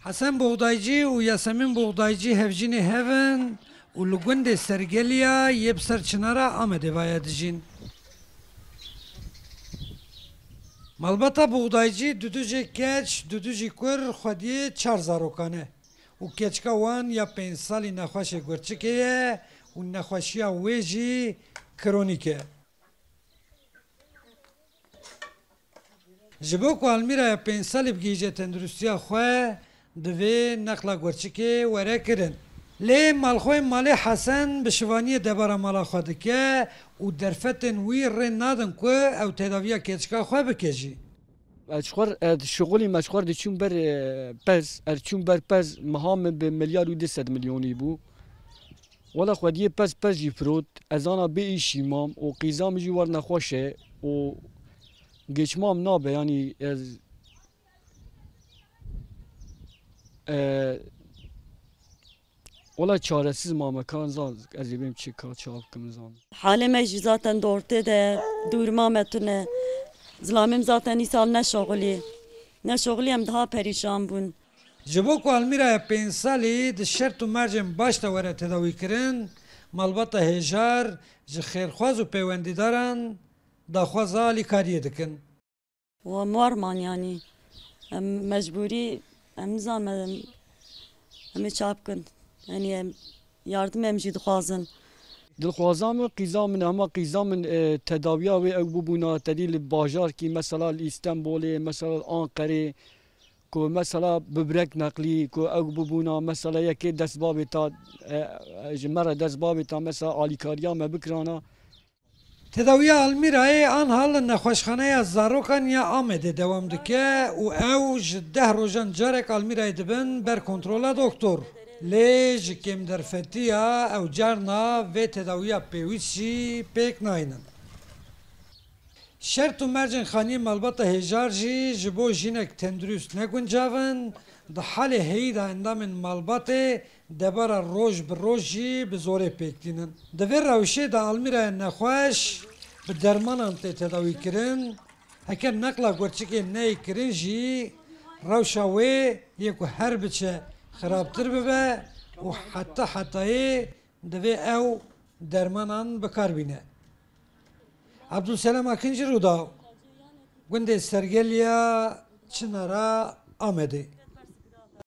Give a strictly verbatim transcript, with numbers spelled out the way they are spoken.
Hesen Buxdaycî û Yasemîn Buxdaycî hevjînê hev in û li gundê Sergeliya yê bi ser çinara Amedê vaye dijîn. Malbata Buxdaycî dudujê keç, dudujî kur xwediyê çar zarokan e û keçika wan ya pênc salî nexweşê gurçikê ye û nexweşiya wê jî kronîk e. Ji bo ku Almîraya pênc salî bigihîje tenduristiya xwe, divê neqla gurçikê were kirin. Lê malxweyê malê Hesen bi şivaniyê debara mala xwe dike û derfetên wî rê nadin ku ew tedaviya keçika xwe bike jî. Ez ji xwe, ez şixulî me ji xwe diçûm ber, e, pez, ez çûm ber pez, meha min bi milyar û du sed milyonî bû. Wela xwediyê pez pez jî firot, ez ana bê îşî mam û qîza min jî wer nexweş e û geçmam nabe, yanî ez, e, wela çaresiz mame, ka zan, ez ê bêm çi ka çawa bikim zan. Halê me jî zaten di ortê de, dûrima me tune. Zilamê min zaten îsal neşoxilî. Neşoxilî em daha perîşan bûn. Ji bo ku Almîraya pênc salî di şert û mercên baş de were tedawîkirin, malbata hêjar ji xêrxwaz û pêwendîdaran daxwaza alîkariyê dikin. Û em war man, yanî em mecbûrî, em nizanim em, em ê ça bikin. Yanî em yardim em jî dixwazin. Dilxwaza min qîza min, hema qîza min, e, tedawiya wê ew bibûna, tedî li bajarkî, mesela li Îstenbolê, mesela li Anqerê, ku mesela bibrek neqlî, ku ew bibûna, mesela yekê dest bavê ta, e, e, ji me re dest bavê ta, mesela alîkariya me bikirana. Tedawiya Almîrayê anha li nexweşxaneya zarokan ya Amedê dewam dike û ew ji deh rojan carek Almîrayê dibin ber kontrola doktor. Lê ji kêmderfetiya ew carna vê tedawiya pêwîst jî pêk naynin. Şert û mercên xaniyê malbata hêjar jî ji bo jinek tendurist ne guncav in, di halê heyî de endamên malbatê debara roj bi roj jî bi zorê pêk tînin. Di vê rewşê de Almîraya nexweş bi dermanan tê tedawîkirin, heke neqla gurçikê neyê kirin jî rewşa wê yê ku her biçe xirabtir bibe û heta hetayê divê ew dermanan bi kar bîne. Abdulselam Akinci, Rûdaw, gundê Sergeliya, çinara Amedê.